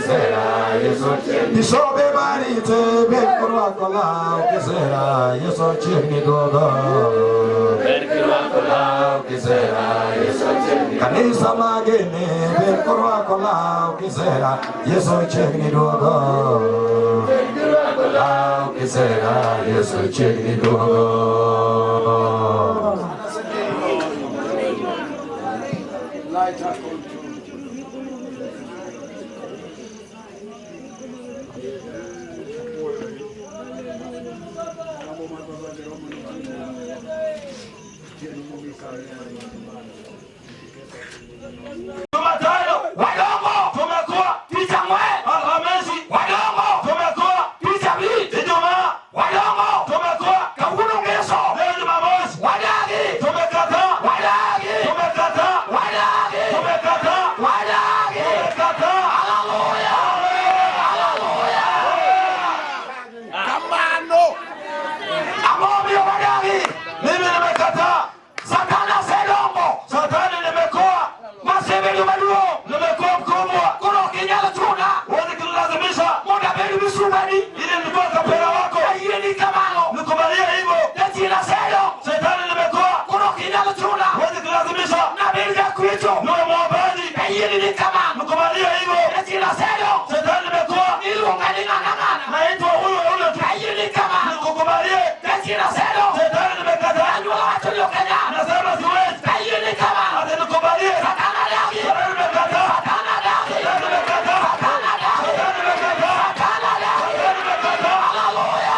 kisera Yesu Bisobe marite ber kirwako law kisera Yesu chiegni duogo. Ber kirwako law kisera Yesu chiegni. Kanisa magene ber kirwako law kisera Yesu chiegni duogo. Ber kirwako law kisera Yesu chiegni duogo. Jumatano wadongo tumekuwa Tich Ang'wen, Alhamisi wadongo tumekuwa Tich Abich, Ijumaa wadongo tumekuwa Kawuono Ngeso, leo Jumamosi wadagi tumekataa, wadagi tumekataa, wadagi tumekataa, wadagi tumekataa. Haleluya, haleluya. Kamano amomio wadagi, mimi nimekataa. Satana sedongo, satani nimekuwa masebedu maduo, nimekuwa mkubwa. Koro kinyalo chuna, huwezi kunilazimisha. Muda bedu misumani, ili nilikuwa kapera wako. Ile ni kamano, nikubalie hivyo. Jina sedo, shetani nimekuwa. Koro kinyalo chuna, huwezi kunilazimisha. Na bedu ya Kristo, niwe mwombaji. Ile ni kamano, nikubalie hivyo. Jina sedo, shetani nimekuwa. Ilunga ni ngana, naitwa huyo yule tu. Ile ni kamano, nikukubalie. Jina sedo, shetani nimekataa. Najua watu ndio Kenya. Nasema siwezi. Ile ni kamano, nikubalie. Satana dagi, nimekataa. Satana dagi, nimekataa. Satana dagi, nimekataa. Satana dagi, nimekataa. Haleluya.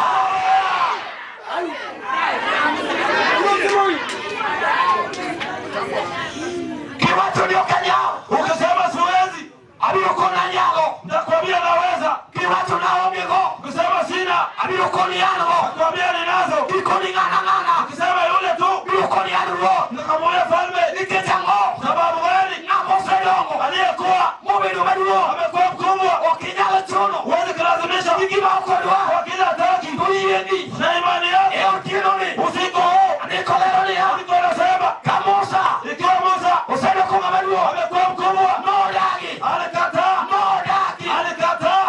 Kiwatu ndio Kenya. Ukisema siwezi, abiro kona nyalo, nitakwambia naweza. Kiwatu nao migo, ukisema sina, abiro koni yalo, nitakwambia ninazo. Kikoni ngana ngana, ukisema yule tu, biro koni yalo, nikamwambia falme, nikechango. Sababu gani? Ngamo aliyekuwa mubedu maduo, amekuwa mkubwa. Okinyalo chuno, huwezi kulazimisha. Igima ukodwa, kwa kila taki, tuieni na imani yako. Eo tinoni, usiku huu, andiko leo ni andiko nasema, kama Musa, ikiwa Musa usedo kwa maduo, amekuwa mkubwa. No dagi, alikataa. No dagi, alikataa.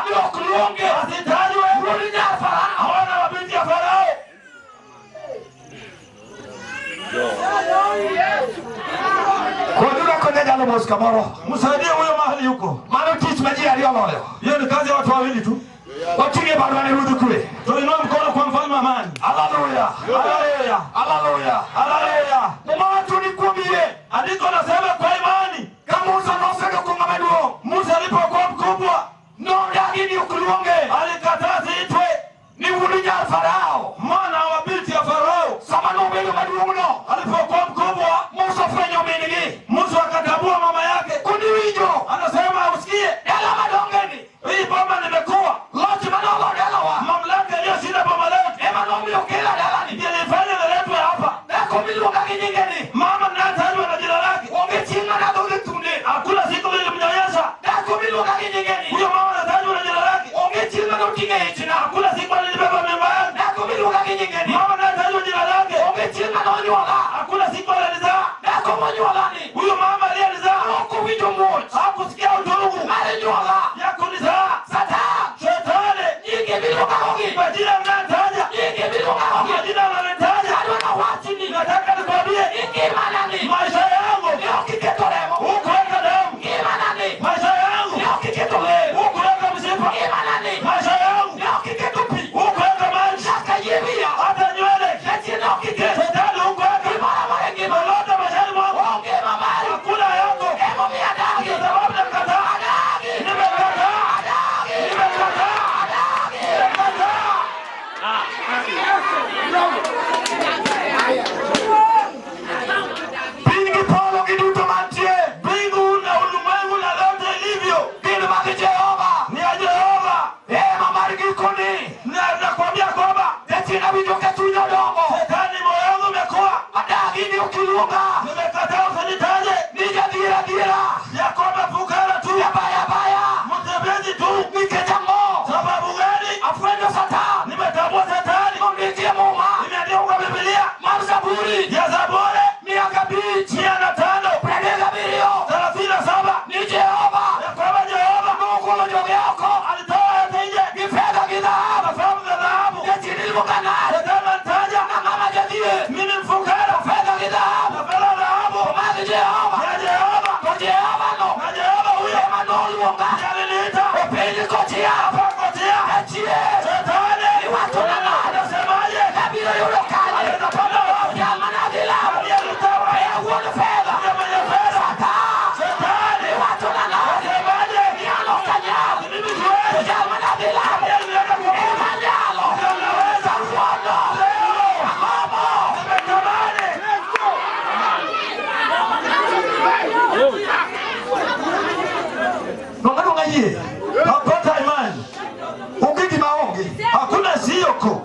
Ndio asitajwe rudi ya Farao, wana wa binti ya Farao. Kwa kone jalo moska moro. Msaidie huyo mahali yuko. Maana tich maji aliyoloyo. Hiyo ni kazi ya watu wawili tu. Watinge barua ni rudi kule. Tuinue mkono kwa mfalme amani. Haleluya. Haleluya. Haleluya. Haleluya. Mama tunikuambie, andiko nasema kwa imani. Kama Musa nosego kwa maduo. Musa alipokuwa mkubwa, no dagi ni ukuluonge. Alikataa siitwe ni wulinya Farao, mwana wa binti ya Farao. Sama no bedo maduo no. Alipokuwa mkubwa, Musa fwenyo mingi. Musa akatambua mama yake. Kuniwijo, anasema usikie. Dala madongeni. Hii boma nimekuwa. Lochi manolo dalawa. Mamlaka iliyoshinda boma letu. Ema nomi okela dalani. Ndiye nilifanya niletwe hapa. Nako miluka kinyingeni. Mama mnayetajwa na jina lake. Ongechinga na dole tunde. Hakuna siku nilimnyonyesha. Nako miluka kinyingeni. Huyo mama anatajwa na jina lake. Ongechinga na utinge hichina. Hakuna siku nilibeba mimba yangu. Nako miluka kinyingeni. Mama anayetajwa jina lake. Ongechinga na onyuala. Hakuna siku alinizaa. Nako monyualani. Huyo mama aliyenizaa. Hakuwijo mmoja. Hakusikia utungu. Alinyuala. Ya kunizaa. Satan. Shetani. Nyingi miluka hogi. Majina mnayotaja. Nyingi miluka hogi. Majina mnayotaja. Adwana wachini. Nataka nikwambie. Ngima nani? Maisha yangu. Leo kiketoremo. Hukuweka damu. Ngima nani? Maisha yangu. Leo kiketolemo. Hukuweka mshipa. Ngima nani? Maisha yangu. Leo kiketupi. Hukuweka maji. Shaka yebia. Hata nywele. Leti leo kike. Shetani hukuweka. Ngima mara ngima. Lolote maishani mwangu. Onge. Nogolo joge oko. Alitoa yote nje. Gi fedha gi dhahabu. Na fahamu za dhahabu. Jachien iluonga nade? Shetani ananitaja. Na mama jadhie. Mimi mfukara. Fedha gi dhahabu. Na fedha dhahabu. Mag Jehova. Ya Jehova. To Jehova no. Na Jehova huyo. Ema noluonga. Ndiye aliniita. E piny kochia. Hapa Kochia. Jachien. Shetani. Iwacho na nade? Unasemaje? Abiro yudo kanye? Anaweza wapi? Jal manadhi lamo. Aliyelitoa. E wuon fedha. Ndiye mwenye fedha. Satan. Shetani. Iwacho na nade? Unasemaje? Ni an ok anyal. Mimi siwezi. To jal manadhi lamo. Aliyeniweka kwa Mungu. Ema nyalo. Ndiye anaweza. Kawuono. Leo. Agombo. Nimetamani. Nongaduonga yie. Napata imani. Onge gima onge. Hakuna siyoko.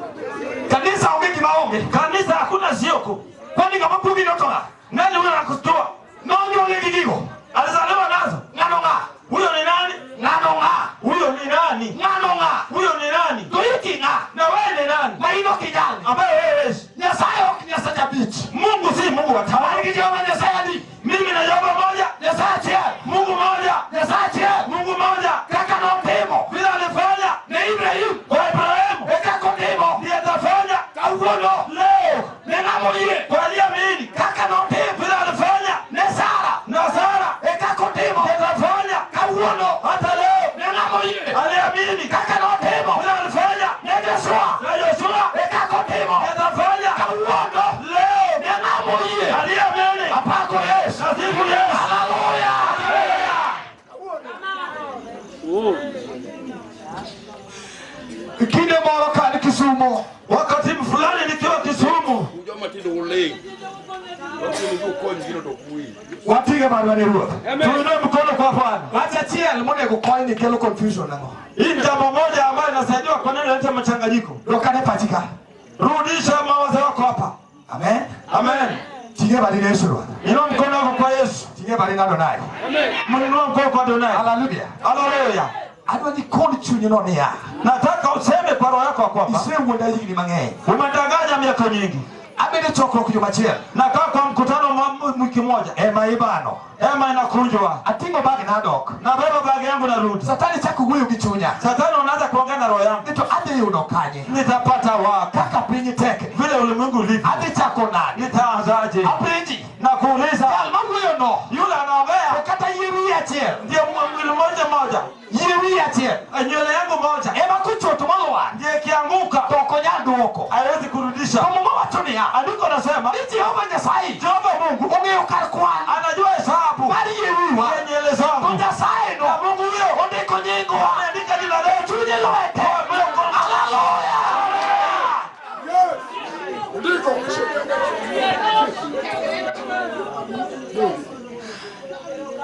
Kanisa onge gima onge. Kanisa hakuna siyoko. Kwani ng'ama bugi noto ng'a? Nani huyo anakushtua? Nonyuole gi gigo. Alizaliwa nazo. Ng'ano ng'a? Huyo ni nani? Ng'ano ng'a? Huyo ni nani? Ng'ano ng'a? Huyo ni nani? To iti ng'a? Na wewe ni nani? Ma in ok inyal. Ambaye wewe huwezi. Nyasaye ok Nyasaye abich. Mungu si Mungu wa An tano. gi Jehova Nyasaye adi? Mimi na Jehova moja. Nyasaye achiel. Mungu moja. Nyasaye achiel. Mungu moja. Kaka notimo Vile alifanya ne Ibrahim kwa Ibrahimu e kaka otimo ndiye atafanya kawuono leo ne ng'ama oyie. kwa aliyeamini. Kaka notimo Vile alifanya ne Sara na Sara e kaka otimo ndiye atafanya kawuono hata leo ne ng'ama oyie. aliyeamini. Kaka notimo Vile alifanya ne Joshua na Yoshua e kaka otimo ndiye atafanya kawuono leo ne ng'ama oyie. aliyeamini. Apako Yesu. Nasifu Yesu. Haleluya. Kinde moro ka an Kisumo, Wakati fulani nikiwa Kisumu, wating'e badwa ne Ruoth. tuinue mkono kwa Bwana. Wach achiel monego kony ni kelo confusion ang'o? Hii ni jambo moja ambayo inasaidiwa kwa nini inaleta mchanganyiko. Dwok ane pachi ka. Rudisha mawazo yako hapa. Amen. Amen. Ting'e badi ne Yesu Ruoth. Inua mkono wako kwa Yesu. Ting'e badi ne Adonai. Mninua mkono kwa Adonai. Haleluya. Haleluya. Adwa ni kon chunyi no niya. Nataka useme kwa roho yako kwamba Isewuonda higni mang'eny. umedanganya miaka nyingi. Abedo chokruok juma achiel. Nakaa kwa mkutano wiki moja, Ema ibano. hema inakunjwa, Ating'o bag nadok. nabeba bagi yangu narudi. Satani chako wuoyo gi chunya. Satani unaanza kuongea na roho yangu, Ni to adhi yudo kanye? nitapata wapi? Kaka piny tekni. Vile ulimwengu ulivyo, Adhi chako nade? nitaanzaje? Apenji. Na kuuliza Jal mawuoyo no. yule anaongea To kata yie wiye achiel. ndiye mwili moja moja, Yie wiye achiel. nywele yangu moja Ema kochoto molwar. ndiye ikianguka To ok onyal duoko. haiwezi To kurudisha. Muma wacho niya. Andiko nasema Ni Jehova Nyasaye Jehova Mungu ong'eyo kar kwan anajua hesabu mar yie wiwa. ya nywele To zangu, Nyasaye no na Mungu huyo ondiko nyingwa ameandika jina letu chunye lwete. Haleluya.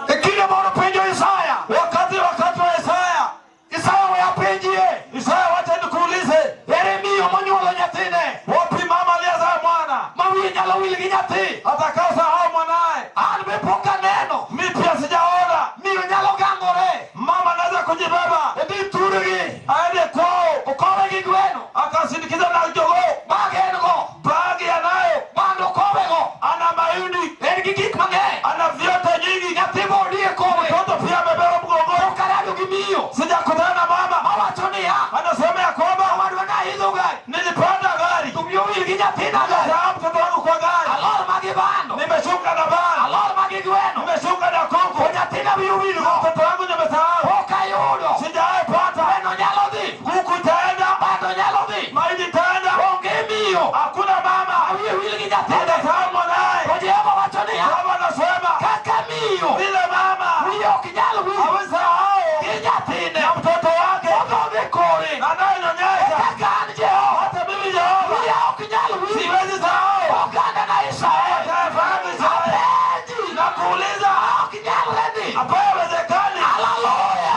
E kinde moro penjo Isaya. Wakati wa Isaya, Isaya we apenjie. Isaya, wacha nikuulize, Ere miyo monyuolo nyathine wapi mama aliyezaa mwana ma wiye nyalo wil gi nyathi? atakaosahau mwanaye? An be pok aneno. Mi pia sijaona. Miyo nyalo gangore. Mama anaweza kujibeba Odhi thurgi. aende kwao, Okowe gi gweno. akasindikiza na jogoo, Bag en go. bagi anayo, Bando kowego. ana mahindi, En gi gik mang'eny. ana vyote nyingi. Nyathi be odhi e kowe. Mtoto pia amebeba mgongoni. Pok arado gi miyo. Sijakutana na mama Mawacho niya. anasema ya kwamba Owadwa naidho gari. nilipanda gari, To wiya owil gi nyathina gari. sahau mtoto wangu kwa gari, Alor ma gi bando. nimeshuka na bani, Alor ma gi gweno. nimeshuka na kuku, To nyathina wiya owilgo. mtoto wangu nimesahau, Pok ayudo. sijawahi pata. Gweno nyalo dhi. Kuku itaenda, Bando nyalo dhi. mahindi itaenda, Onge miyo. hakuna mama Ma wiye wil gi nyathine. atasahau mwanaye. To Jehova wacho niya. Baba anasema Kaka miyo. vile mama Wiye ok nyal wil hawezi sahau gi nyathine. na mtoto wake Odhodhe kore. anayenyonyesha, Kaka an Jehova. hata mimi Jehova Wiya ok nyal wil. siwezi sahau. Oganda na Israel. Taifa yangu Israeli, Apenji. nakuuliza Ok nyalre ni. ambayo haiwezekani. Haleluya.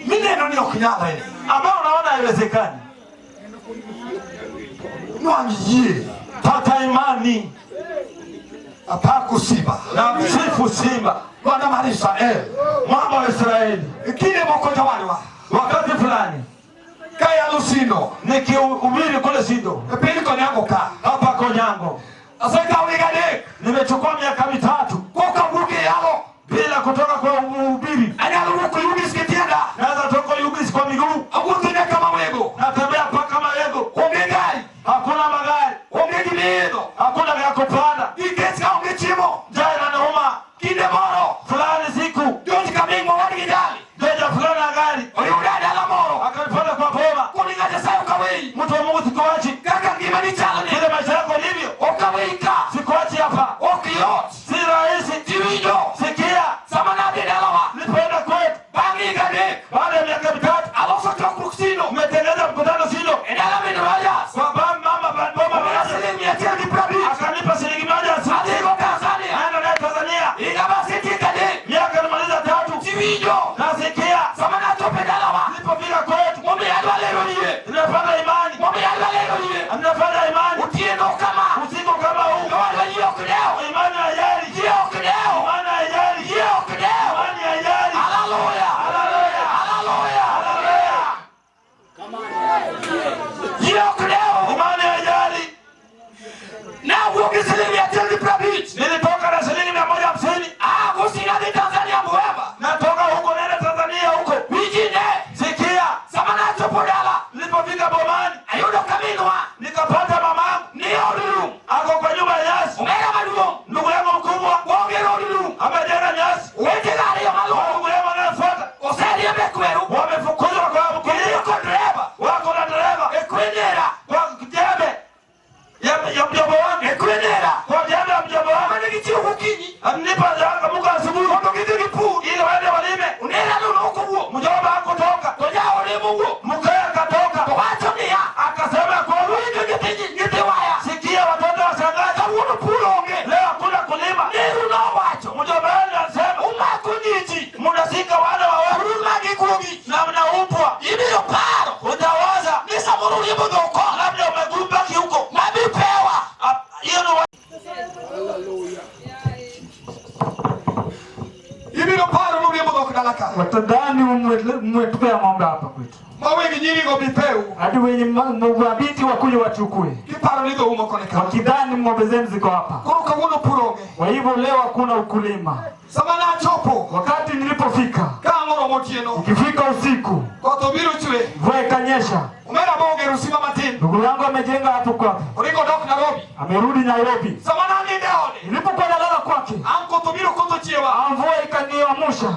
Mineno ni ok nyalre ni. Ambayo unaona haiwezekani, Nwang' yie. pata imani Apako Simba. na msifu Simba, Bwana mar Israel. mwamba wa Israeli. Kinde moko jowadwa. Wakati fulani Kayalo Sindo. nikihubiri kule Sindo E piny Konyango ka. hapa Konyango, Asekawo higa 3. nimechukua miaka 3 Koka rahisi. Sikia. Nilipoenda kwetu. Baada ya miaka 3 umetengeneza mkutano Silo. Kwa mama boma akanipa shilingi 150. Aenda naye Tanzania. Miaka nimaliza 3. Nasikia. Nilipofika kwetu ninafanya imani. Ninafanya imani. Usiku kama huu. Imani haijali. Imani haijali. Imani haijali. Haleluya. Haleluya. Imani haijali. Nilitoka na shilingi 150. Natoka huko naenda Tanzania huko. Sikia. Nilipofika bomani nikapata mamangu ako kwa nyumba ya nyasi. Ndugu yangu mkubwa amejenga nyasi. Ndugu yangu anayefuata wamefukuzwa kwa mkulima. Wako na dereva kwa jembe ya mjomba wangu. Kwa jembe ya mjomba wangu alinipa amuka asubuhi ili waende walime. Mjomba hakutoka, mkee akatoka akasema kwamba sikia, watoto washangaza, leo hakuna kulima. Mjomba wangu anasema mnashika wana wa watu na mnaupwa, utawaza labda umegubaki huko. Hiyo ni Watadhani mmetupea ng'ombe hapa kwetu. Hadi wenye mabiti wakuje wachukue. Wakidhani ng'ombe zenu ziko hapa. Kwa hivyo leo hakuna ukulima. Wakati nilipofika, ukifika usiku, mvua ikanyesha. Ndugu yangu amejenga hapo kwake. Amerudi Nairobi. Nilipokuwa nalala kwake, mvua ikaniamsha.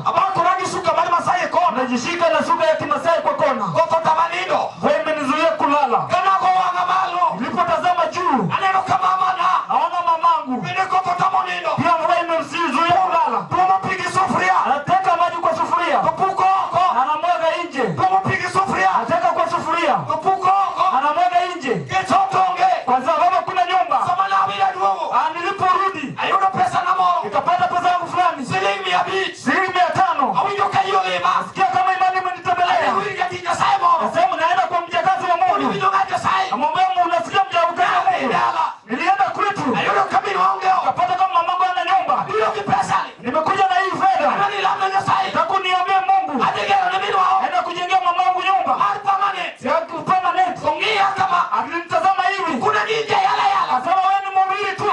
Najishika na shuka ya Kimasai kwa kona. Mvua imenizuia kulala. Nilipotazama juu, naona mamangu. Pia mvua imemzuia kulala. Anateka maji kwa sufuria, anamwaga nje. Anateka kwa sufuria, anamwaga nje. Kwa sababu kuna nyumba. Niliporudi nikapata pesa yangu fulani, shilingi 500. Nasikia kama imani imenitembelea. Nasema naenda kwa mjakazi wa Mungu. Namwambia Mungu, nasikia mjakazi wa Mungu. Nilienda kwetu nikapata kama mamangu ana nyumba. Nimekuja na hii fedha, nataka niambie Mungu naenda kujengea mamangu nyumba ya permanent. Alinitazama hivi, akasema wewe ni mhubiri tu,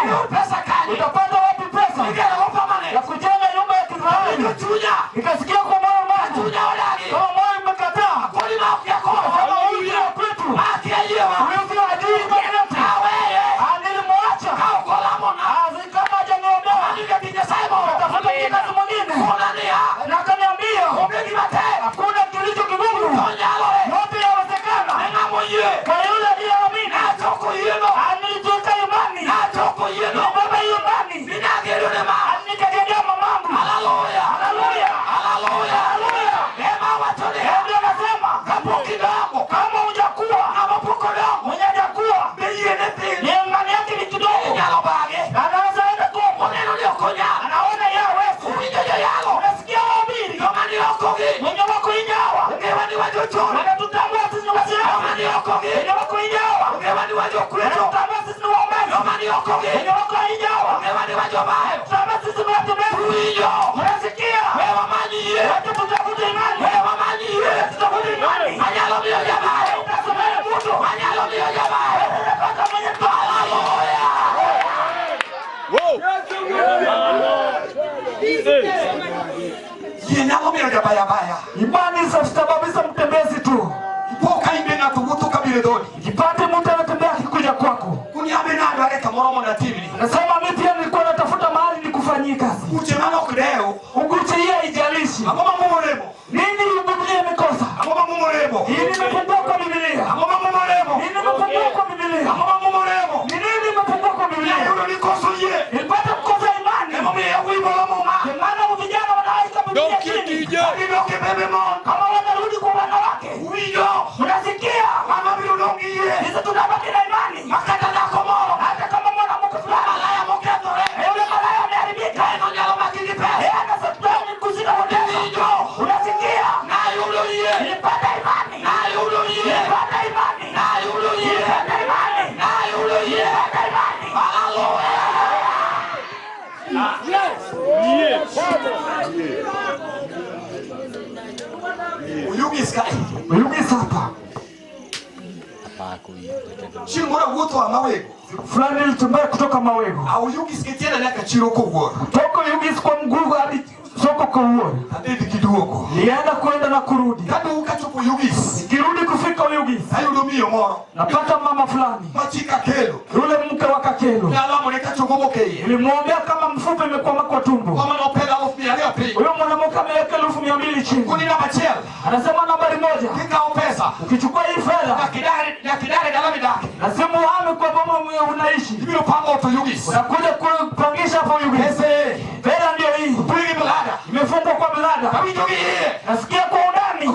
utapata wapi pesa ya kujenga nyumba ya kifahari? Nikasikia kwa moyo wangu kama moyo umekataa. Akasema huyu sio kwetu, huyu sio ajui imani yetu. Nilimwacha kama hajaniombea, nikatafuta mjakazi mwingine na akaniambia hakuna kilicho kigumu, yote yawezekana kwa yule aliyeamini. Nilitoka imani, nilibeba hiyo imani, nikajengea mamangu. Haleluya, haleluya, haleluya. Ndio anasema kama hujakuwa mwenye hajakuwa, imani yake ni kidogo, anaweza enda Kongo, anaona yeye hawezi. Unasikia wahubiri wenye wako inyawa wanatutambua sisi ni Waislamu, wenye wako inyawa wanatutambua sisi ni waombezi, wenye wako inyawa wanatutambua sisi ni watu wema. Unasikia? Wacha tutafute imani, tutafute imani. Utasomea mtu unapata mwenye. Imani isababisha mtembezi tu. Jipate mtu anatembea akikuja kwako. Nasema mimi pia nilikuwa natafuta mahali nikufanyie kazi. Uguche hii haijalishi. Nini Biblia imekosa? Nini imepungua kwa Biblia? Nini imepungua kwa Biblia? Ni nini imepungua kwa Biblia? Nilipata kukosa imani. Maana vijana wanaweka Biblia chini. Kama wanarudi kwa wanawake. Unasikia? Sisi tunabaki na imani. Hata kama mwanamke fulani yule malaya ameharibika, yeye anasema kushika hoteli. Unasikia? Nilipata imani. Nilipata imani. Nilipata imani. Nilipata imani. Haleluya. Uyugis hapa. Fulani nilitembea kutoka Mawego. Kutoka Uyugis kwa mguu hadi soko kwa uone. Nilienda kwenda na kurudi. Nikirudi kufika Uyugis, napata mama fulani, yule mke wa Kakelo. Nilimwombea kama mfupa imekwama kwa tumbo. Huyo mwanamke ameweka 200,000 chini. Anasema nambari 1, ukichukua hii fedha lazima uhame kwa boma unaishi. Unakuja kupangisha hapo Uyugis. Fedha ndio hii. Imefungwa kwa blada. Nasikia kwa undani.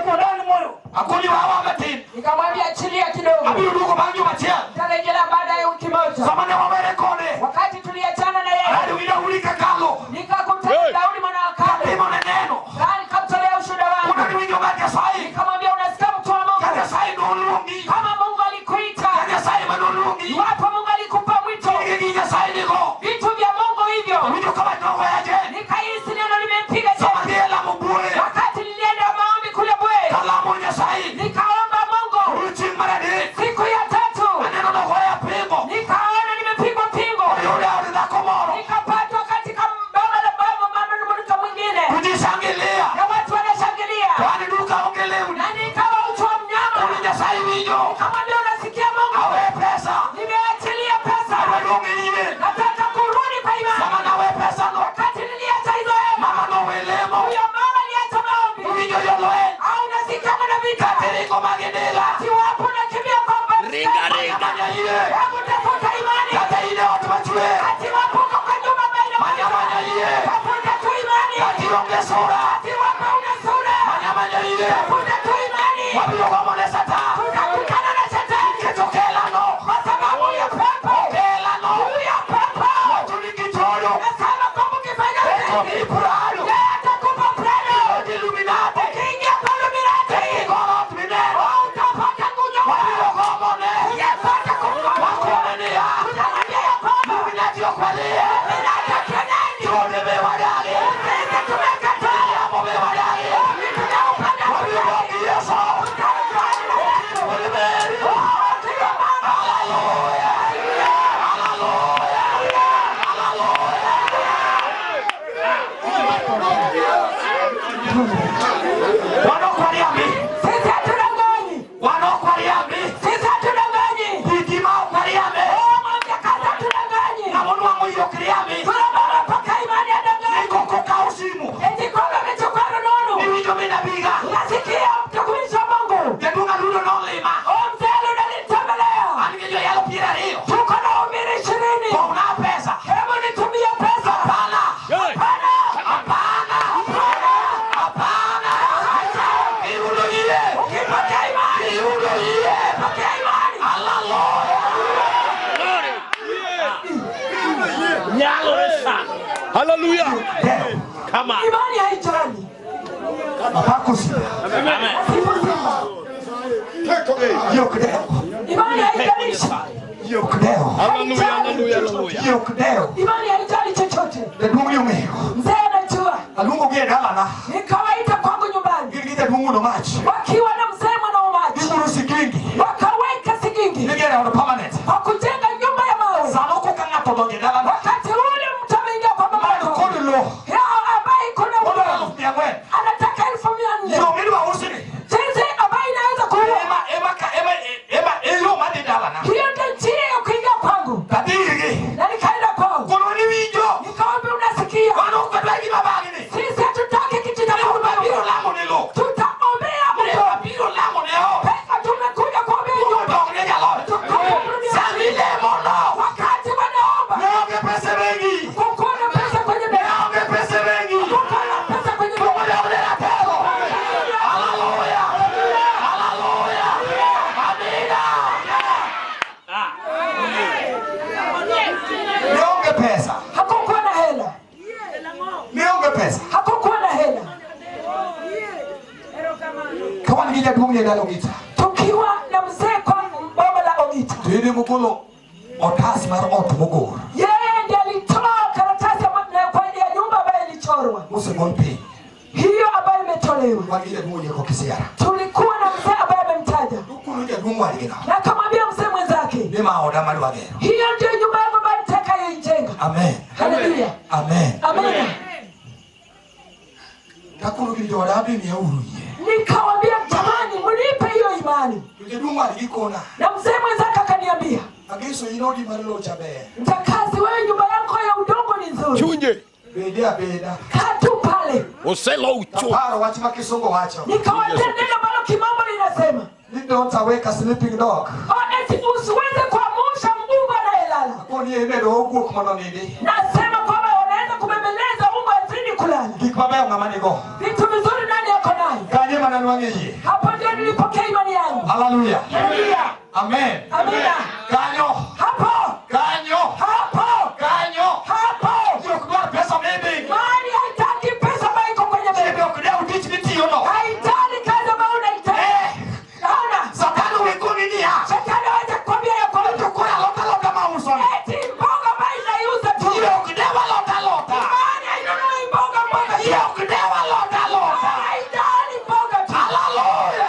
Kwa undani moyo. Nikamwambia achilia kidogo. Nitarejea baada ya wiki moja. Wakati tuliachana na yeye, nikakutana Daudi mwana wa Kale. Nikamtolea ushuhuda wangu. Nikamwambia unasikia mtu wa Mungu? Kama Mungu alikuita, iwapo Mungu alikupa mwito, vitu vya Mungu hivyo. Nikahisi neno limempiga chini. Wakati nilienda maombi kule Bwe, nikaomba Mungu. Siku ya tatu nikaona nimepigwa pingo. Nikapatwa katika boma la baba mama mwingine, na watu wanashangilia, na nikawa uchi wa mnyama. Nikamwambia unasikia Mungu, nimeachilia pesa, nataka kurudi kwa imani. Wakati niliacha hizo hema, huyo mama aliacha maombi. Au unasikia mwana vita, ati wapo nakimbia kwa mbali. Hebu tafuta imani. Ati wapo uko kwa nyumba mbele. Tafuta tu imani. Ati wapo una sura. Tafuta tu imani. Tutakutana na shetani kwa sababu ya pepo. Ya pepo. Nasema kwamba ukifanya hivi, yeye atakupa prado. Ukiingia kwa Illuminati, utapata kunyoka. Utapata kunyoka. Tunamwambia ya kwamba Illuminati kenani. Sisi tumekataa. Tunaupanda. Sisi hatudanganyi. Sisi hatudanganyi. Oh, mwambie kazi hatudanganyi. Tuna mama mpaka imani hadanganyi. Eti kwamba amechukua rununu. Nasikia mtumishi wa Mungu. Oh, mzee Luda alinitembelea. Tuko na waumini 20. Hebu nitumie pesa. Hapana. Hapana. Hapana. Ukipokea imani. Pokea imani. Hallelujah. Come on. Imani haijali. Sifu Simba. Imani haijalishi. Hallelujah. Hallelujah. Hallelujah. Imani haijali chochote. Mzee anajua. Nikawaita kwangu nyumbani. Wakiwa na mzee mwana wa maji. Wakaweka sigingi kwa kujenga nyumba ya mawe. Wakati ule mtu ameingia kwa mama yako, yao ambaye kuna uwezo anataka 400,000. Jinsi ambaye inaweza kuua. Hiyo ndio njia ya kuingia kwangu. Na nikaenda kwao. Nikaomba unasikia. Sisi hatutaki kitu cha Mungu. Tutaombea Mungu. Pesa tumekuja kuombea nyumba. Tukaomba. Wakati wanaomba, kukuwa na pesa. pesa. Hakukuwa na hela. Kama nikija dunia ndalo Ogita. Tukiwa na mzee kwa boma la Ogita. Tuende mugolo otasi mara otu mugoro. Yeye ndiye alitoa karatasi ya nyumba ambayo ilichorwa. Usigompi. Hiyo ambayo imetolewa. Wangile dunia kwa kisiara. Tulikuwa na mzee ambaye amemtaja. Tukunuja dunia aligena. Na akamwambia mzee mwenzake. Ni maoda mali wagero. Hiyo ndio nyumba yangu ambayo nitakayoijenga. Amen. Haleluya. Amen. Amen. Nikawaambia jamani, mnipe hiyo imani. Na mzee mwenzake akaniambia, Agiso inodi marilo chabe. Mtakazi wewe, nyumba yako ya udongo ni nzuri. Chunje. Bedea beda. Katu pale. Oselo ucho. Paro wachi makisongo wacho. Nikawaambia neno ambalo kimambo linasema. You don't awake a sleeping dog. Oh, eti usiweze kuamsha mbwa anayelala. Koni emedo oguok mondo nindi. Nasema kwamba wanaweza kubembeleza mbwa azidi kulala. Gik mabeyo ng'ama nigo. Vitu vizuri nani yako nayo? Kanye mananwang'e yie. Hapo ndio nilipokea imani yangu. Hallelujah. Hallelujah. Amen. Amina. Kanyo. Hapo. Kanyo. Hapo. Kanyo. Hapo. Yok pesa maybe. Mali haitaki pesa ambayo iko kwenye benki. Yok leo tich mitiyo no. Haitaki kazi ambayo unahitaji. Naona. Satani wekoni ni ya. Shetani hawezi kukwambia ya kwamba tukura lota lota mauso. Eti mboga ambayo inaiuza tu. Yok dewa lota lota. Imani hainunui mboga mboga. Yok dewa lota lota. Haitaki mboga tu. Hallelujah.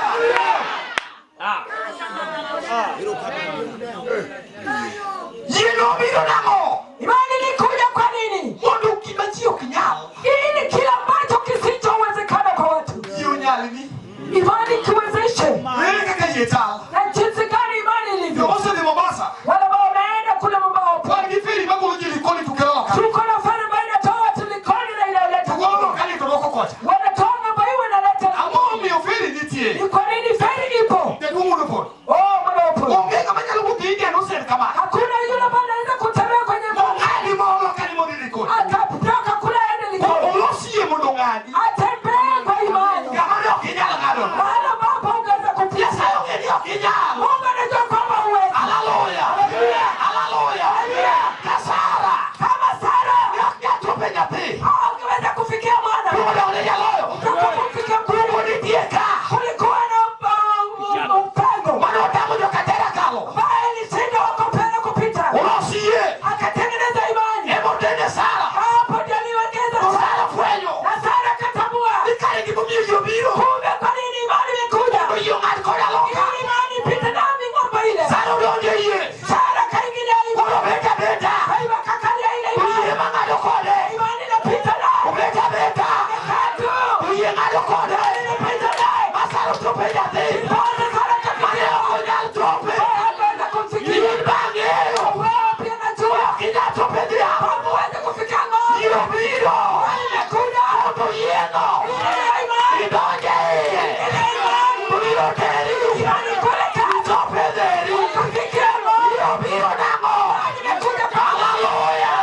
Yino biro nango. Imani ilikuja kwa nini? Mondo kimachio kinyal. Ili kila ambacho kisichowezekana kwa watu. Hiyo nyali ni. Imani kiwezeshe. Wewe kaka yetal. Na jinsi gani imani ilivyo? Yote ni Mombasa. Wala ambao wanaenda kule Mombasa. Kwa kifiri magulu jilikoni tukelala. Tuko na feri ambayo inatoa watu Likoni na inaleta. Tuko kali toloko kocha. Wanatoa ng'ambo hii wanaleta. Amomi oferi nitie. Ni kwa nini feri ipo? Ndio upo. Oh, mwana upo. Ongea kama nyalo kutindia nusu kama. Hakuna yule ambaye anaweza kutembea kwenye ng'ali molo kali modi Likoni. Akatoka kule aende Likoni. Olosie mondongani. Atembee kwa imani. Kama ndio kinyala ngalo. Maana ambapo ungeweza kupita. Yesu ndio kinyala. Mungu anajua kwamba huwezi. Haleluya. Haleluya. Haleluya. Haleluya. Kasara. Kama Sara. Ndio tupe nyapi. Angeweza kufikia mwana. Mungu ndio loyo. Utakapofikia Mungu ndiye ka. Kulikuwa na mpango. Maana utamu ndio katera kalo. Bali ilishinda wakopenda kupita. Olosie. Akatengeneza imani. Hebu tende Sara. Hapo ndio aliwekeza Sara fwenyo. Na Sara akatambua. Nikale kibumio yobiro. Kumbe kwa nini imani imekuja? Ndio ngati kona loka. Ili imani ipite nami ng'ambo ile. Sara ndio yeye. Sara kaingilia imani. Kolo beta beta. Kwa hivyo akakalia ile imani. Uye mangalo kode. Imani inapita naye. Ubeta beta. Katu. Uye ngalo kode. Inapita naye. Masaro tupe nyathi. Ndiposa Sara akafikia. Mane okonyal tupe. Hakuweza kumfikia. In bang'eyo. Wewe pia najua. Okinyal tupe dhiang'. Kwamba huwezi kufikia ng'ambo. Biro biro. Imani imekuja. Mondo yieno. Ile imani. Idonje iye. Ile imani. Biro teri. Imani kupeleka. Tope dheri. Kufikia ng'ambo. Biro biro nang'o. Imani imekuja kwa Haleluya.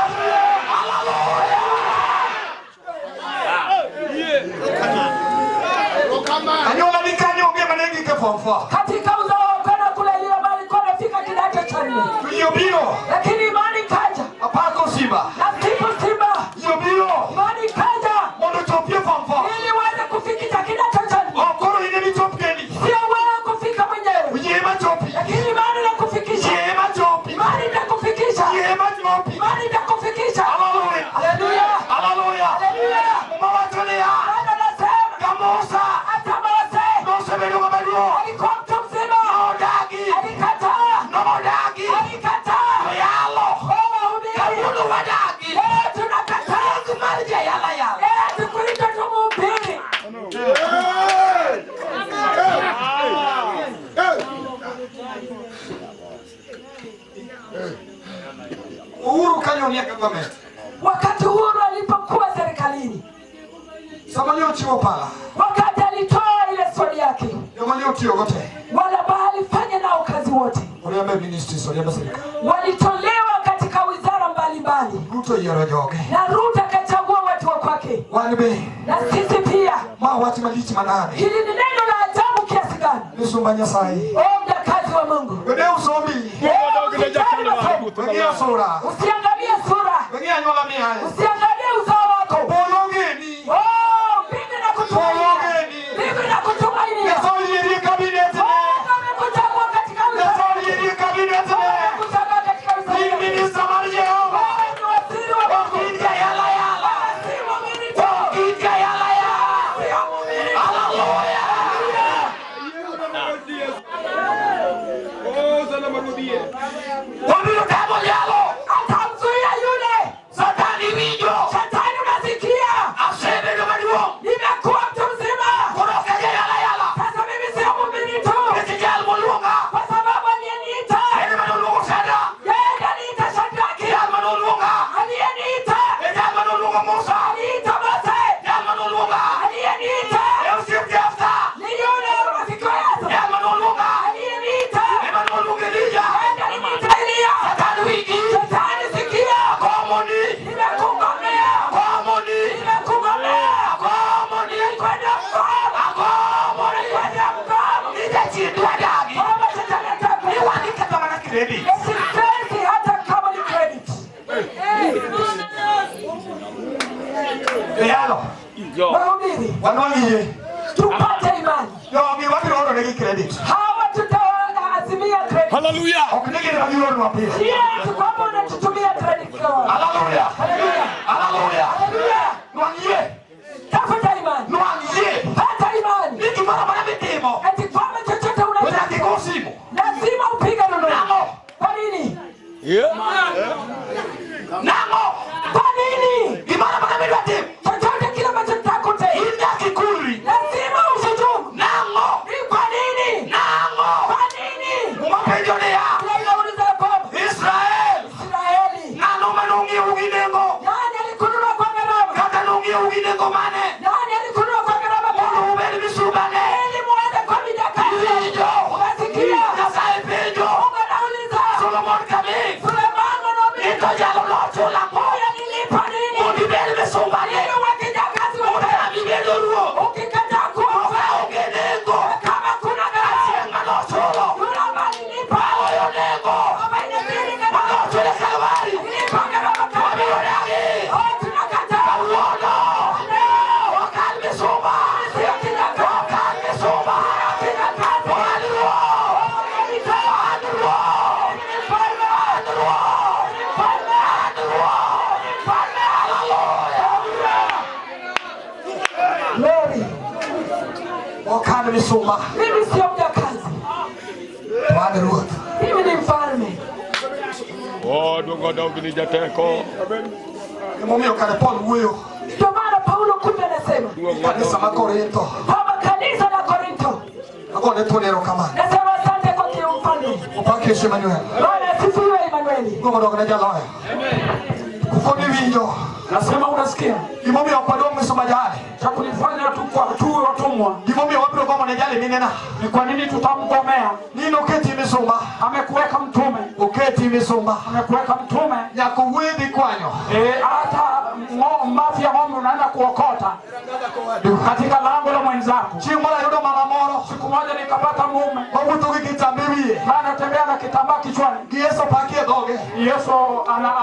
Haleluya. Anyuola ni kanyo onge mane gike form 4. Katika uzao wa kwenda kule ile ambayo alikuwa anafika kidato cha 4. Hiyo biro. Lakini imani ikaja. Apako Simba. Na sipo Simba. Hiyo biro. Imani ikaja. Mondo chopie form 4. Ili uweze kufikisha kidato cha 4. Okoro ine michop kendi. Sio wewe kufika mwenyewe. Uyie machopi. Lakini imani inakufikisha. Uyie machopi. Imani itakufikisha. Uyie machopi. Imani itakufikisha. Haleluya. Haleluya. Haleluya. Haleluya. Muma wacho niya. Bwana anasema Kamusa. hata Mose Nosebedo ng'ama duong'. alikuwa mtu mzima. Nodagi. Alikataa. Nodagi. Alikataa. Oyalo. Oh, wahubiri. Kawuono wadagi. Leo tunakataa. Ring mar jayala yala. Leo tukuita tumuhubiri. Uhuru kanyo nie government. Wakati Uhuru alipokuwa serikalini, Sama ne ochiwo pala. wakati alitoa ile swali yake, Joma ne otiyogo te. wala alifanya nao kazi wote, Oriembe ministries, oriembe sirikal. walitolewa katika wizara mbalimbali, Ruto yiero joge. na Ruto akachagua watu wa kwake, Wan be. na sisi pia. Ma wach malich manade. Hili ni neno la ajabu kiasi gani! Misumba Nyasaye. Oh, mjakazi wa Mungu, Wede usomi. leo usijali masomo, Weng'iyo sura. usiangalie sura, Weng'iyo anyuola miaye. usiangalie uzao wako. Polo ong'eni. Noluongo Musa. Aliita Mose. Jal manoluonga. Aliyeniita E osiep Jeftha. ni yule rafiki wa Yesu. Jal manoluonga. Aliyeniita Ema noluongo Elija. enda aliniita Eliya. Satan winji. Shetani sikia, Agomoni. nimekugomea, Agomoni. nimekugomea, Agomoni. kwenda mkono, Agomoni. kwenda mkono. Ni jachien dwa dagi. Kwamba shetani hataki. Ni wan gi kata mana credit. Sipesi hata kama ni credit. Yalo. Wahubiri, Wanwang' yie. tupate imani. Jogi wabiro oro negi credit. Hawa tutawaazimia credit. Hallelujah. Ok ni gin ema gioronwa pile. Si eti kwamba unatutumia credit card. Hallelujah. Haleluya. Hallelujah. Haleluya. Nwang' yie. Tafuta imani. Nwang' yie. Pata imani. Ni gimoro amora mitimo. Eti kwamba chochote To nyaka unachotaka igo simu. lazima upige rununu. Nang'o? Kwa nini? Yeah. Nang'o? Kwa nini? Gimoro amora midwa timo. Chochote kile ambacho tutakutenda In nyaka ikulri. lazima ushujudu. Nang'o? Ni kwa nini? Nang'o? Kwa nini? Muma penjo niya. Biblia inauliza ya kwamba Israel. Israeli, Ng'ano manong'iewo gi nengo? nani alikununua kwa gharama? Kata nong'iewo gi nengo mane? Nani alikununua kwa gharama? Mondo ubed misumbane. Ili muende kwa mijakazi. Iwinjo. Unasikia? Nyasaye penjo. Mungu anauliza Solomon kami. Sulemani mwanaume, Ni to jalo nochulo ang'o? huyu alilipa nini? Mondo ibed misumbane. Ili uwe kijakazi wa Mondo Mungu. ibedo ruoth. Ukikataa kuwa Okaonge nengo. kama kuna gharama, Achieng' manochulo. yule ambaye alilipa Agoyo nengo. ambaye inabidi gharama, Manochulo e Kalvari. lipa gharama Wabiro kamili. dagi. Oh, tunakataa. Kawuono. Leo Ok an misumba. sio kijakazi, Ok an misumba. kijakazi. An ruoth. An ruoth. Ni mfalme, An ruoth. ni mfalme, An ruoth. ni mfalme. Hallelujah. Glory. Ok an misumba. Mimi sio mjakazi, To an ruoth. mimi ni mfalme. Oh, duongo dog ni jateko. Emomiyo kare Paul wuoyo. Ndio maana Paulo kumbe anasema Kanisa ma Korintho. kwamba kanisa la Korinto, Agone thuon erokamano. nasema asante kwa kiumfalme. Opak Yesu Emmanuel. Bwana asifiwe Emanueli. Duongo dog ne jaloyo. Koni winjo. Nasema unasikia Gimomiyo ok wadong' misumba jali. cha kunifanya tu kwa tuwe watumwa Gimomiyo wabiro gomo ne jali minena. ni kwa nini tutamgomea? Ni noketi misumba. Amekuweka mtume, Oketi misumba. amekuweka mtume. Nyaka wuedhi kwanyo. Hata mafi ya ng'ombe unaenda kuokota katika lango la mwenzako. Chieng' moro ayudo mama moro Siku moja nikapata mume mawuotho gi kitamba e wiye. anatembea na kitambaa kichwani. Gi Yesu paki e dhoge. Yesu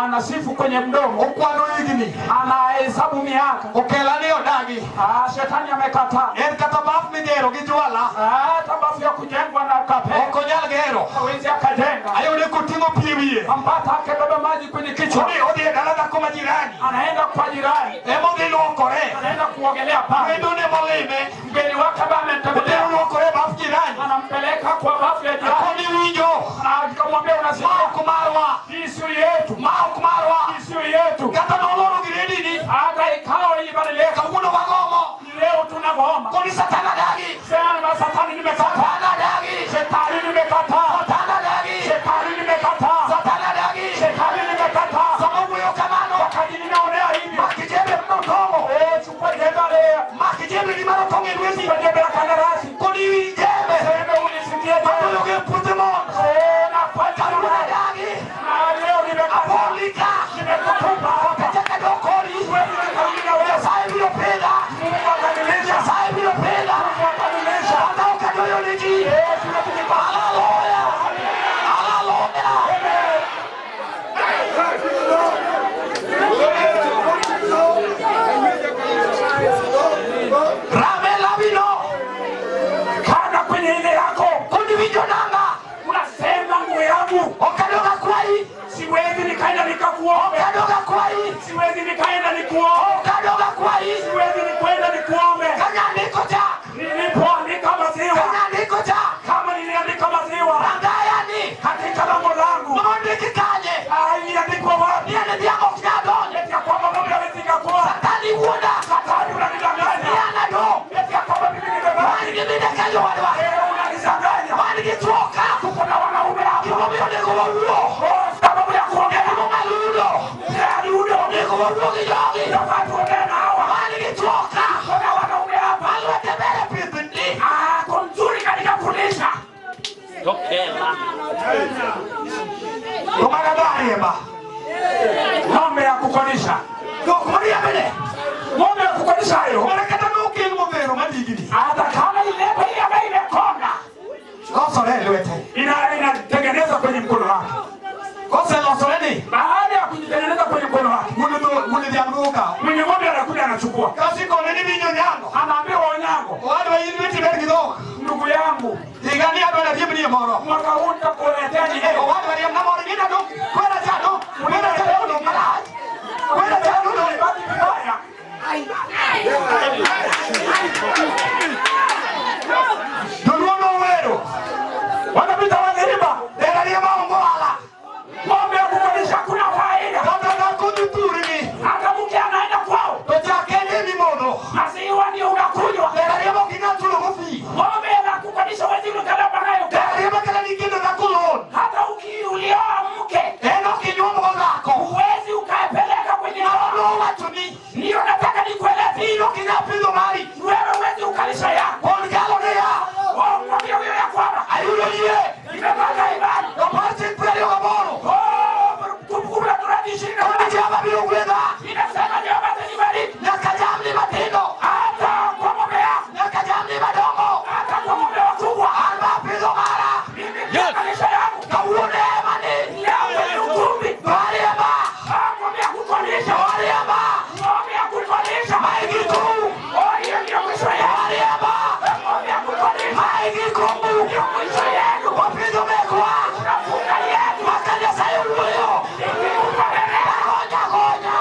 anasifu kwenye mdomo, Okwano higni. anahesabu miaka. Okela ni odagi. Shetani amekataa En kata baf migero gi jwala. Hata bafu ya kujengwa na kape Ok onyal gero. hawezi akajenga. Ayude koting'o pi e wiye. Ampata akibeba maji kwenye kichwa, Odhi e dala dhako ma jirani. anaenda kwa jirani, Emodhi luokore. anaenda kuogelea pale. Wendone molime. Mgeni wake ambaye amemtembelea Odhi luokore e baf jirani. anampeleka kwa bafu ya jirani, Akoni winjo. na akamwambia Ma unasikia, ok marwa. hii sio yetu, Ma ok marwa. hii sio yetu. Kata noloro gi redini. Hata ikawa ilibadilika, Kawuono wagomo. leo tunagoma. Koni Satan adagi. Sema Satani nimekataa, Satan adagi. shetani nimekataa, Satan adagi. shetani nimekataa, Satan adagi. shetani nimekataa. Sama wuoyo kamano. Wakati ninaonea hivi, Mak jembe mnotong'o. chukua jembe leo, Mak jembe ni marotong' e lweti. chukua jembe la kandarasi, Koni winj jembe. sema unisikie jembe. Agoyo gi e puothe mon. Nafanya Kawuono adagi. na leo nimekataa, Abolika. nimekutupa hapa. Achaka dok kodi. Wewe nikarudi na wewe. Nyasaye biro pidha. Mungu akanilisha, Nyasaye biro pidha. Mungu akanilisha. Kata ok adoyo ne ji. Tunapigika. Hallelujah. Hallelujah. Rame labino. Kana kwenye ile yako Koni winjo nanga. unasema nguo yangu Ok adog akwayi. siwezi nikaenda nikakuombe, Ok adog akwayi. siwezi nikaenda nikuombe, Ok adog akwayi. siwezi nikwenda nikuombe. Kanyandiko cha. Nilipoandika maziwa, Kanyandiko cha. kama niliandika maziwa Rangaya ni. katika lango langu, Nondiki kanye. iliandikwa wapi? Ni en dhiang' ok nyal donjo. Eti ya kwamba ng'ombe hawezi ikakua. Satani wuonda. Satani unanidanganya. Ni an adong'. Eti ya kwamba mimi nimebaki. Wan gi mine ka jowadwa. Unanidanganya. Wan gi chwo ka. Tuko na wanaume hapa. Gimomiyo onego wawuo. Oh, sababu ya kuongea. Gimomiyo aludo. Aludo. Onego wawuo gi jogi. Inafaa tuongee na hawa. Walichoka. Kuna wanaume hapa. Waliwatembele pithindi. Ako mzuri katika kulisha. Tokela. Kumagadariemba. Ng'ombe ya kukodisha. Kumariamene. Ng'ombe ya kukodisha hiyo. Marakata nuki ng'ombe madigini. Hata kama ile ile ambayo imekonda. Losore lwete. Inatengenezwa kwenye mkono wake. Kose losoreni. Baada ya kujitengeneza kwenye mkono wake. Muliamruka. Mwenye ng'ombe anakuja anachukua. Kasi kone ni vinyo nyango. Anaambia Onyango. Wale wa ilweti bergi dok. Ndugu yangu. Igani adwa na riemni moro. Mwaka huu nitakuletea ni wale wa riemna moro ni nado. Kwera chano. Kwera chano no malaj. Kwera chano no baki vibaya. Doluono wero. Wanapita wanaimba. Dera riemba ongoala. Ng'ombe ya kukodisha kuna faida. Kata na kututurimi. Hata mke anaenda kwao. Tochakeni mimono. Maziwa ndio unakunywa. Dera riemba kinatulo kofi. Ng'ombe ya kukodisha huwezi ukala nayo. Dera riemba kala nikino na kulon. Hata ukiulioa mke. Eno kinyumo lako. Huwezi ukaepeleka kwenye ndoa. Watu ni. Ndio nataka nikueleze. Ino kinapido mari. Wewe huwezi ukalisha yako. Ongalo ne ya. Oh, mwambie huyo ya kwamba. Ayudo yie. Nimepata imani. Kapasi kweli kaboro. Oh, kumbukumbu la Torati 20. Jehova biro gwedha. Inasema Jehova atanibariki. Nyaka jamni matindo. Hata kwa ng'ombe yako. Nyaka jamni madongo. Hata kwa ng'ombe wakubwa. Alba pido mara. Mimi nikalisha yangu. Kawuone emani. Leo kwenye ukumbi. Waliema. Ng'ombe ya kukodisha. Waliema. Ng'ombe ya kukodisha. Maigiku. Oh, hiyo ndio mwisho yenu. Waliema. Ng'ombe ya kukodisha. Maigikumbu. Ndio mwisho yenu. Wapido mekwa. Tunafunga yetu. Makanisa yuyo. Gonya gonya.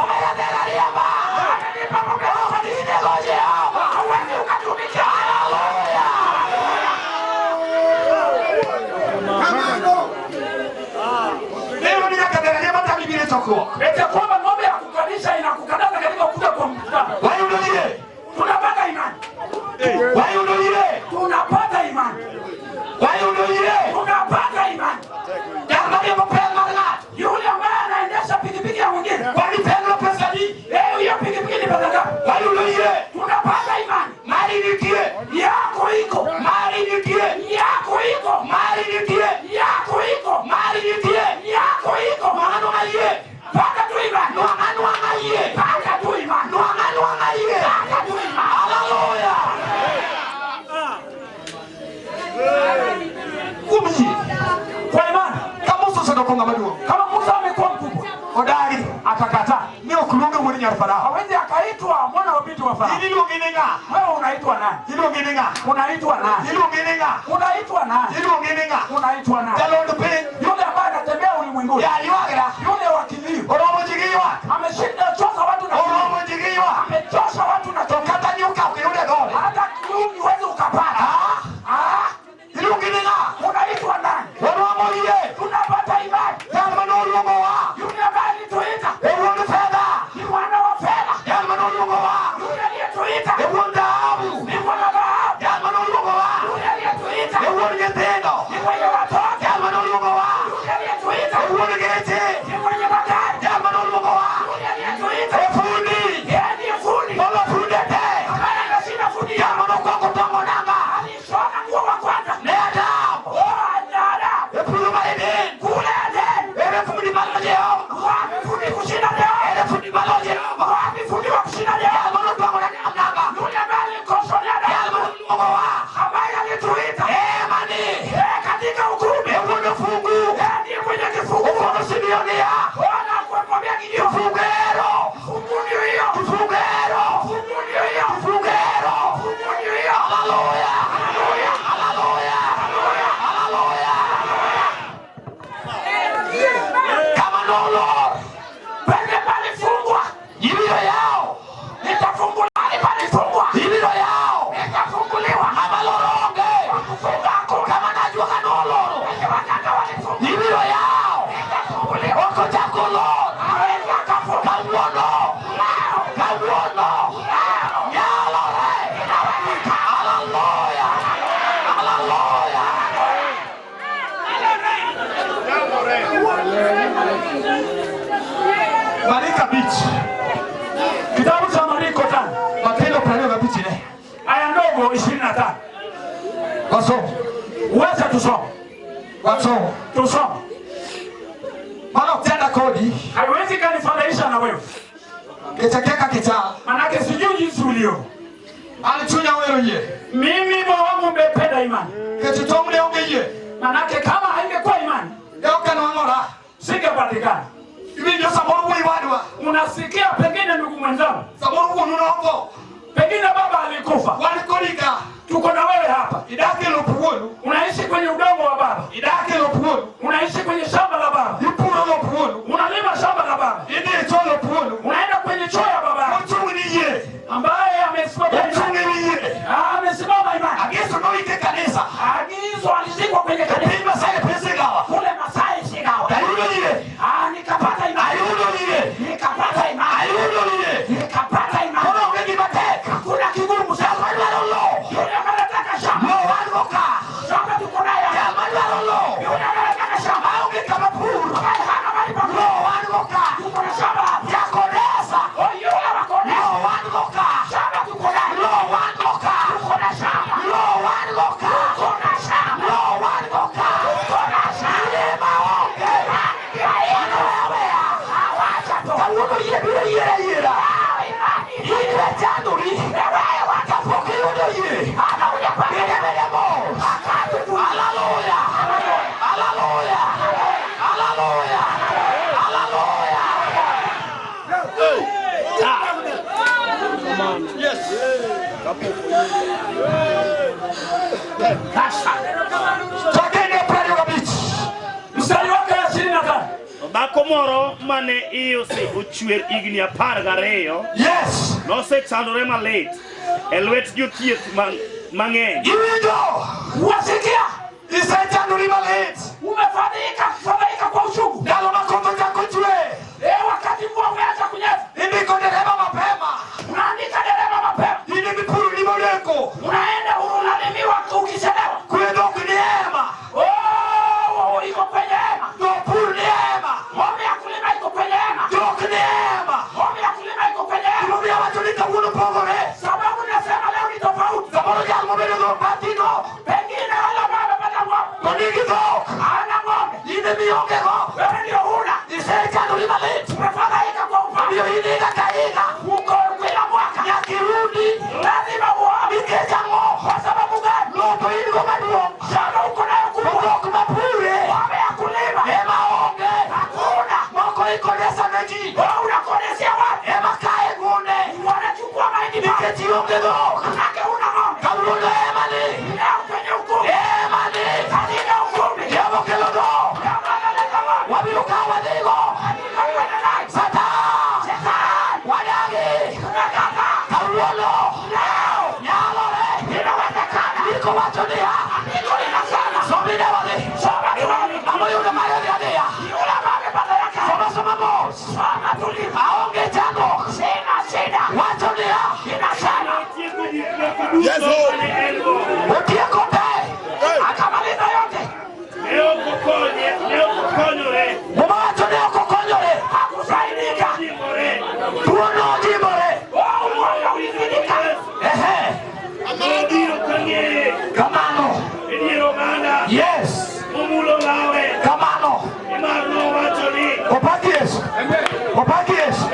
Omega riema. Amenipa ng'ombe ya kukodisha. Gonya. Hauwezi ukatumikia. Haleluya. Leo ni nyaka riema tabibire choko. Eti kwamba ng'ombe ya kukodisha inakukataza katika kuja kwa mkutano. Wayudolie. Tunapata imani. Wayudolie. Tunapata imani. Wayudolie. Tunapata imani. Jamani mapema marnat. Yule ambaye anaendesha pikipiki ya mwingine. Walipendwa pesa ni. Leo hiyo pikipiki ni pesa ngapi? Wayudolie. Tunapata imani. Mali nitie. Yako iko. Mali nitie. Yako iko. Mali nitie. Yako iko. Mali nitie. Yako iko. Mwangano ngaiye. Pata tu imani. Mwangano ngaiye. Pata tu imani. Mwangano ngaiye. Pata tu imani. Haleluya. Kumji. Kwa imani. Kama Musa sodokonga maduo. Kama Musa amekuwa mkubwa. Odari akakataa. Ni okulunga mwini nyar Farao. Hawezi akaitwa mwana wa binti wa Farao. Iluongi ni ng'a? Wewe unaitwa nani? Iluongi ni ng'a? Unaitwa nani? Iluongi ni ng'a? Unaitwa nani? Iluongi ni ng'a? Unaitwa nani? Jalond piny. Yule ambaye anatembea ulimwenguni. Ya ywagra. Yule wa kilio. Oromo ji gi ywak. Ameshinda choka watu na kilio. Oromo ji gi ywak. Amechosha watu na To kilio. kata nyuka ok iyud e dhode. Hata kiungi huwezi ukapata. Ah? Ah, Iluongi ni ng'a? unaitwa nani? Oromo yie. Tunapata imani. Jal manoluongowa. Yule ambaye alituita E wuon fedha. ni mwana wa fedha. Jal manoluongowa. Yule aliyetuita E wuon dhahabu. ni mwana wa dhahabu. Jal manoluongowa. Yule aliyetuita E wuon nyithindo. ni mwenye watoto. Jal manoluongowa. Yule aliyetuita E wuon geche. ni mwenye magari. Jal manoluongowa. Yule aliyetuita 25. Kitabu cha Mariko 5. Matendo 25 ne. Aya ndogo 25. Wasomo. Wacha tusome. Wasomo. Tusome. Maana kutenda kodi haiwezi kanifananisha na wewe. Kichakeka kicha. Manake sijui jinsi ulio. Alichunya wewe ye. Mimi moyo wangu umependa imani. Kichitomle onge ye. Manake kama haingekuwa imani, leo kana wangora singepatikana. Hivi ndio sababu wewe wadwa. Unasikia pengine ndugu mwenzangu. Sababu unaongo. Pengine baba alikufa. Walikolika. Tuko na wewe hapa. Idake lopuonu. Unaishi kwenye udongo wa baba. Idake lopuonu. Unaishi kwenye shamba la baba. Ipuro lopuonu. Unalima shamba la baba. Ide cho lopuonu. Unaenda kwenye choo ya baba. Mchungi ye. Ambaye amesimama Mchungi ye. Amesimama imani. Agizo no ike kanisa. Agizo alizikwa kwenye kanisa. Pima sasa pesa gawa. Kule Masai sigawa. Ayudo ye. Nikapata imani. Ayudo ye. Nikapata imani. Ayudo ye. Nikapata imani. Kono ngi batek. Hakuna kigumu sana. Lo. Yule anataka shamba. Lo wangoka. Shamba tuko nayo. Lo. Yule anataka shamba. Aonge kama pur. Hana mali pa. Lo wangoka. Tuko na shamba. Yakonesa. Oh yule wakonesa. Lo wangoka. Shamba tuko nayo. Lo wangoka. Tuko na shamba. Lo wangoka. Tuko na shamba. Lo wangoka. Tuko na shamba. Ile maonge. Awacha tu. Kawuno ye biro yera yera. Imani. Ile chanduri. Wewe Kapoke yudo ye. Hana uyapata. Bele bele mo. Hallelujah. Hallelujah. Hallelujah. Hallelujah. Yes. Chakeni prayo kabich. Mstari wake wa 25. Dhako moro mane iye ochwer higni 12. Yes. Nosechandore malit e lwet jothieth mang'eny. Iwinjo. Wasikia? Isechandori malit. Umefadhaika, kufadhaika kwa uchungu. Ndalo makoto chako chwe. Wakati mvua umeanza kunyesha. Indiko dereva mapema. Unaandika dereva mapema. Ini mipuru limoleko. Unaenda unalimiwa ukichelewa. Kwendo kuniema. Oh, iko kwenye hema. Dopuru niema. Ng'ombe ya kulima iko kwenye hema. Dokniema. Ng'ombe ya kulima iko kwenye hema. Ilumia watu nikawuno pogore. Sababu nasema leo ni tofauti. Sababu jalmo bedo do patino. Pengine wala baba pata ng'ombe. Tonigi dhok. Hana ng'ombe. Ine mionge go. Wewe ndio huna. Isechandori malit. Umefadhaika kwa upande. Ndio iniga kaiga. Uko kila mwaka. Nyakirudi. Lazima uone. Nikechango. Kwa sababu gani? Loto ingo maduong'. Shamba uko nayo kubwa. Dhok mapure. Ng'ombe ya kulima. Ema onge. Hakuna. Moko ikodesa ne ji. Wewe unakodesea watu. Ema kae gunde. Wanachukua mahindi pale. Nikech ionge dhok. Manake huna ng'ombe. Kawuono ema ni. Leo kwenye ukumbi. Ema ni. Katika ukumbi. Jehova kelo dhok. Leo analeta ng'ombe. Wabiro kawo wadhigo. Hakika kwenda naye. Satan. Shetani. Wadagi. Tunakataa. Kawuono. Leo. Nyalore. Inawezekana. Ndiko wacho niya. Andiko linasema. Somine wadhi. Soma tuone. Ng'ama oyudo mare odhi adhiya. Yule ambaye amepata yake. Soma soma mos. Soma tulivu. Aonge chandruok. Sina shida. Wacho niya. Inasema. Otieko gik moko duto Yes, Lord. mane en go. Otieko te. Akamaliza yote. Ne ok okonye, ne ok okonyore. Muma wacho ni ok okonyore. Hakusaidika. Ojimore. Tuono ojimore. Oh, moyo ulizidika. Ehe. Nobiro kang'eye Kamano. e dier oganda. Yes. Momulo lawe. Kamano. Nimar nowacho ni Opak Yesu. Opak Yesu.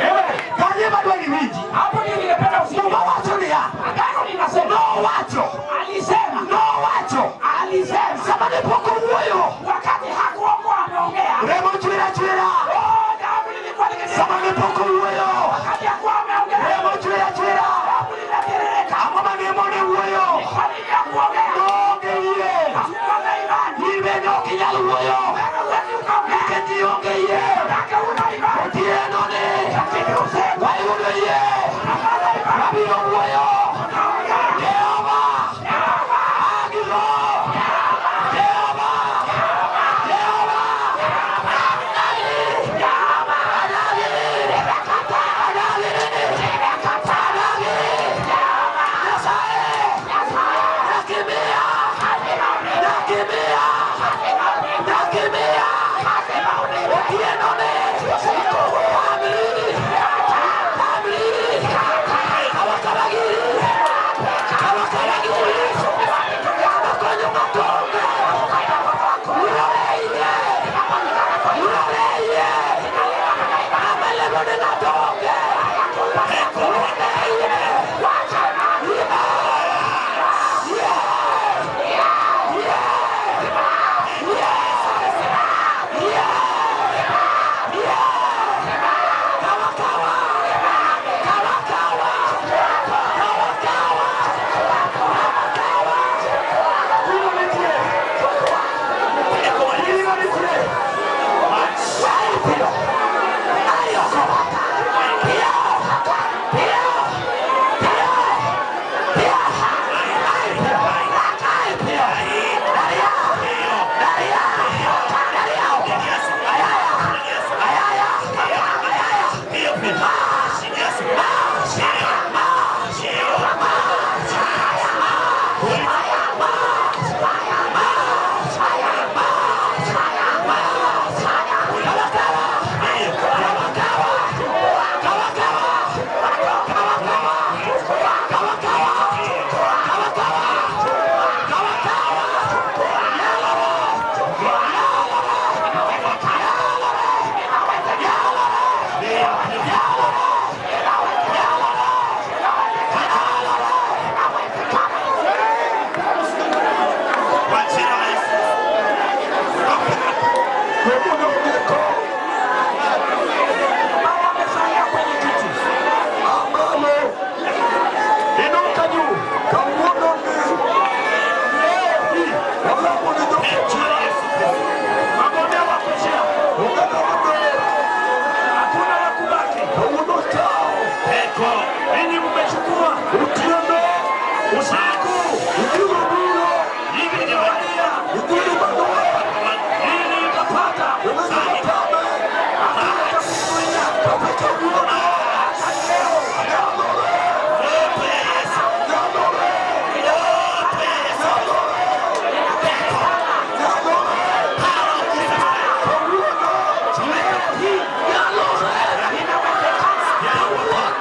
Kanye madwa giwinji. Hapo ndio ningependa usikie. Muma wacho niya. Agano linasema. Nowacho. Alisema. Nowacho. Alisema. Sama ne pok owuoyo. Wakati hakuongea ameongea. Remo chwer achwera. Oh, damu lilikuwa likitiririka. Sama ne pok owuoyo. Wakati hakuwa ameongea. Remo chwer achwera. Damu linatiririka. Ang'o mane mone wuoyo? Kwa nini hakuongea? Noonge yie. Hakuwa na imani. In bende ok inyal wuoyo. Wewe huwezi ukaongea. Nikech ionge yie. Manake huna imani. Otieno ni. Lakini usiku. Wayudo yie. Unapata imani. Wabiro wuoyo. Unaongea. Jehova. Agiro. Jehova. Jehova. Adagi. Adagi. Adagi. Adagi. Nyasaye. Nakimbia. Nakimbia. Nakimbia. Otieno ni. Amini. Ninyi mmechukua Otieno. Usiku. Ibiro biro. Hili Ikulu maduwa. Hili utapata. Unaweza kutame. Hakuna cha kuzuia. Kawuono. Nyalore. Nyalore. Nyalore. Kawuono.